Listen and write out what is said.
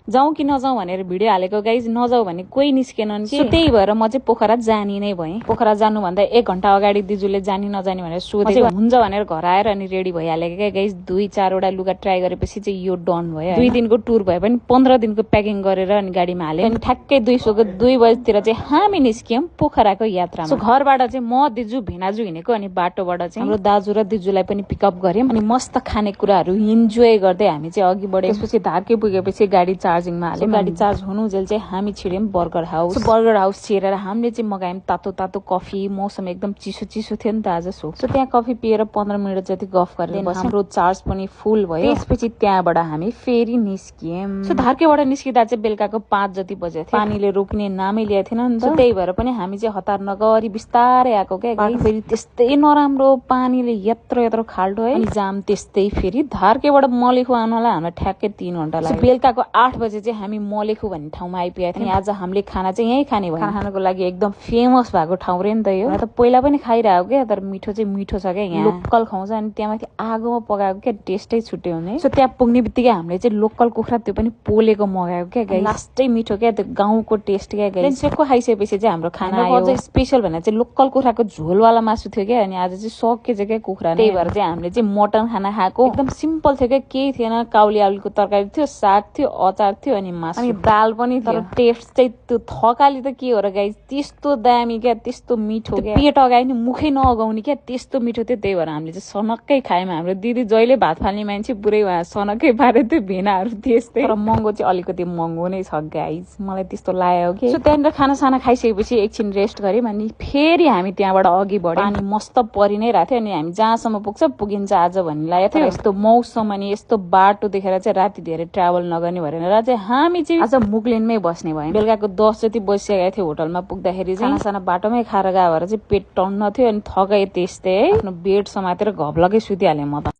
जाउँ कि नजाउँ भनेर भिडियो हालेको गाइज, नजाउँ भने कोही निस्केनन् कि। त्यही भएर म चाहिँ पोखरा जानी नै भएँ। पोखरा जानुभन्दा 1 घण्टा अगाडि दिजुले जानी नजानी भनेर सोधेको, हुन्छ भनेर घर आएर अनि रेडी भइहालेको क्या गाइज। 2-4 वटा लुगा ट्राई गरेपछि चाहिँ यो डन भयो। 2 दिनको टुर भए पनि 15 दिनको प्याकिङ गरेर अनि गाडीमा हाल्यो। अनि ठ्याक्कै 2 बजेतिर चाहिँ हामी निस्क्यौँ पोखराको यात्रामा। सो घरबाट चाहिँ म, दिजु, भेनाजु हिँडेको, अनि बाटोबाट चाहिँ हाम्रो दाजु र दिजुलाई पनि पिकअप गर्यौँ। अनि मस्त खानेकुराहरू इन्जोय गर्दै हामी चाहिँ अघि बढ्यौँ। त्यसपछि धार्के पुगेपछि गाडी चार्जिङमा हाल्यौँ। गाडी चार्ज हुनुजेल चाहिँ हामी छिर्यौँ बर्गर हाउस। बर्गर हाउस छिरेर हामीले चाहिँ मगायौँ तातो तातो कफी। मौसम एकदम चिसो चिसो थियो नि त आज। सो त्यहाँ कफी पिएर 15 मिनट जति गफ गरेर हाम्रो चार्ज पनि फुल भयो। त्यसपछि त्यहाँबाट हामी फेरि निस्कियौँ। सो धार्केबाट निस्किँदा चाहिँ बेलुकाको 5 जति बजेको थियो। पानीले रोक्ने नामै लिएको थिएन नि त। त्यही भएर पनि हामी चाहिँ हतार नगरी बिस्तारै आएको क्या। फेरि त्यस्तै नराम्रो पानीले यत्रो खाल्टो है, अनि जाम त्यस्तै। फेरि धार्केबाट मलेखु आउनलाई हामीलाई ठ्याक्कै 3 घण्टा लाग्यो। बेलुकाको 8 बजे चाहिँ हामी मलेखु भन्ने ठाउँमा आइपुगेको थियौँ। आज हामीले खाना चाहिँ यहीँ खाने भयो। खाना खानको लागि एकदम फेमस भएको ठाउँ रे नि त यो। त पहिला पनि खाइरहेको क्या, तर मिठो चाहिँ मिठो छ क्या यहाँ। लोकल खुवाउँछ अनि त्यहाँ माथि आगोमा पकाएको क्या, टेस्टै छुट्यो हुने। सो त्यहाँ पुग्ने बित्तिकै हामीले चाहिँ लोकल कुखुरा, त्यो पनि पोलेको मगाएको क्या गाइस। लास्टै मिठो क्या, त्यो गाउँको टेस्ट क्या गाइस। सेको खाइसकेपछि चाहिँ हाम्रो खाना आयो। स्पेशल भनेर चाहिँ लोकल कुखुराको झोलवाला मासु थियो क्या, अनि आज चाहिँ सकेछ क्या कुखुरा। त्यही भएर चाहिँ हामीले चाहिँ मटन खाना खाएको। एकदम सिम्पल थियो क्या, केही थिएन। काउली आलुको तरकारी थियो, साग थियो, अचार थियो, अनि मासु, अनि दाल पनि थियो। तर टेस्ट चाहिँ त्यो थकाली त के हो र गाइस, त्यस्तो दामी क्या, त्यस्तो मिठो क्या। पेट अगाए नि मुखै नअगाउने क्या, त्यस्तो मिठो थियो। त्यही भएर हामीले चाहिँ सनक्कै खायौँ। हाम्रो दिदी जहिले भात फाल्ने मान्छे पुरै उहाँ सनक्कै पारे त्यो भेनाहरू त्यस्तै। तर महँगो चाहिँ अलिकति महँगो नै छ गाइस, मलाई त्यस्तो लाग्यो कि। सो त्यहाँनिर खानासाना खाइसकेपछि एकछिन रेस्ट गऱ्यौँ, अनि फेरि हामी त्यहाँबाट अघि बढ्यौँ। अनि मस्त परि नै रहेको थियो, अनि हामी जहाँसम्म पुगिन्छ आज भन्ने लागेको थियो। यस्तो मौसम अनि यस्तो बाटो देखेर चाहिँ राति धेरै ट्राभल नगर्ने भनेर चाहिँ हामी चाहिँ आज मुगलिनमै बस्ने भयौँ। बेलुकाको 10 जति बसिसकेको थियो होटलमा पुग्दाखेरि चाहिँ। खानासाना बाटोमै खाएर गयो भएर चाहिँ पेट टन्न थियो, अनि थकाइ त्यस्तै है। आफ्नो बेड समातेर घप्लकै सुतिहालेँ म त।